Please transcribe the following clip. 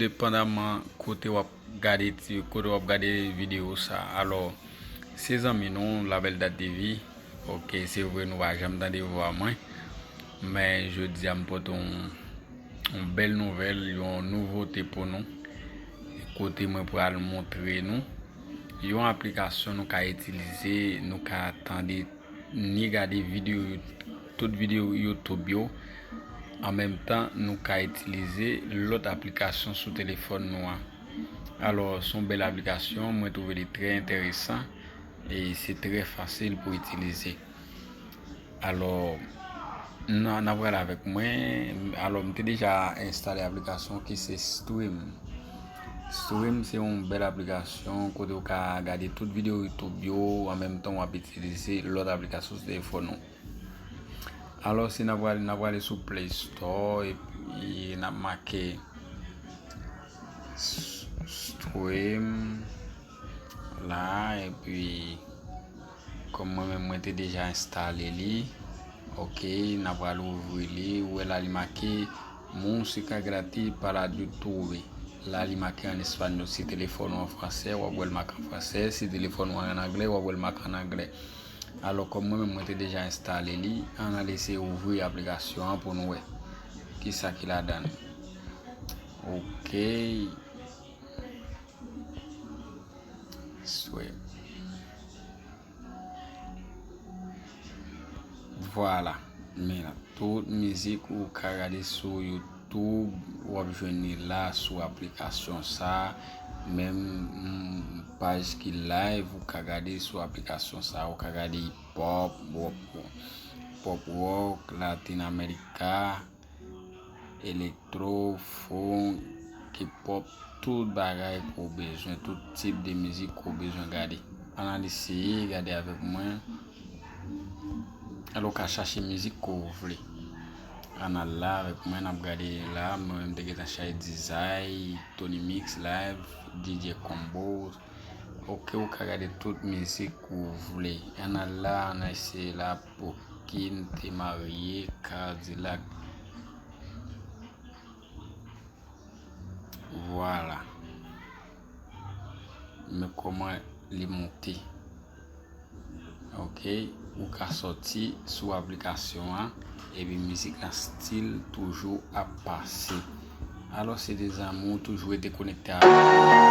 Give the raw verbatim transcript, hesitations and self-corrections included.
Depandaman kote w ap gade ti, kote w ap gade videyo sa. Alò, se zanmi nou, La Belle Date de Vie. Ok, se vre nou pa janm tande vwa mwen, men jodi a m pote yon, yon bèl nouvèl, yon nouvote pou nou. Kote mwen pral montre nou yon aplikasyon nou ka itilize, nou ka tande ni gade videyo, tout videyo YouTube yo. An menm tan, nou ka itilize lòt aplikasyon sou telefòn nou an. Alò, se yon bèl aplikasyon, mwen twouve li trè enteresan e se trè fasil pou itilize. Alò, n a, n a pral avèk mwen. Alò, m te deja enstale aplikasyon ki se Stream. Stream se yon bèl aplikasyon kote w ka gade tout videyo YouTube yo, an menm tan w ap itilize lòt aplikasyon sou telefòn ou. Alò, si n a prale, n a prale sou Play Store epi n ap make Stream la, epi kòm mwen menm mwen te deja enstale li, ok, n a pral ouvri li, ou wè la li make música gratis para YouTube. La li make an espanyòl, si telefòn ou an fransè, w ap wè l make an fransè, si telefòn ou an anglè, w ap wè l make an anglè. Alò, kòm mwen menm mwen te deja enstale li, ann al eseye ouvri aplikasyon an pou nou wè kisa ki ladan l. Ok. Swe. Vwala. Men la, tout mizik ou ka gade sou YouTube, w ap jwenn li la sou aplikasyon sa. Menm mm, paj ki live, ou ka gade sou aplikasyon sa. Ou ka gade hip hop, pop, pop rock, Latin America, elektro, funk, K-pop, tout bagay ke w bezwen, tout tip de mizik ke w bezwen gade. Ann al eseye gade avèk mwen. Alò, w ka chache mizik ke w vle. Ann al la avèk mwen, n ap gade la. Mwen menm, m te gentan chache Dizay, Tony Mix Live, D J Combo. Ok, ou ka gade tout mizik ou vle. Ann al la, ann eseye la pou ki n te marye, Cadillac. Vwala. Men kòman li monte. Ok, ou ka sòti sou aplikasyon an, epi mizik lan still toujou ap pase. Alò, se de zanmi w, toujou rete konekte avèk